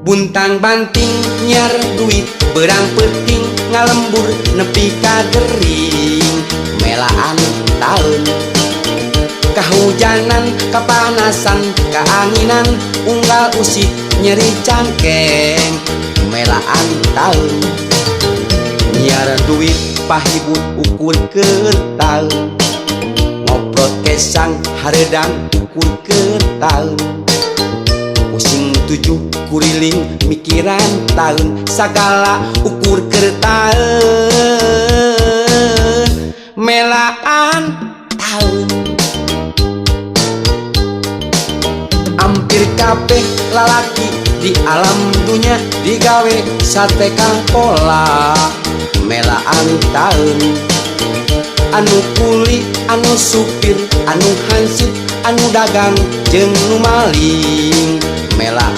Buntang banting nyiar duit, beurang peuting ngalembur nepi ka gering, melaan taun. Kahujanan, kapanasan, kaanginan, unggal usik nyeri cangkeng, melaan taun. Nyiar duit pahibut ukur keur taun, ngoprot kesang hareudang ukur keur taun, pusing tujuh kuriling mikiran taun, sagala ukur keur taun, melaan taun. Ampir kabeh lalaki di alam dunya digawe sate pola, melaan taun. Anu kuli, anu supir, anu hansip, anu dagang jeung nu maling, melaan.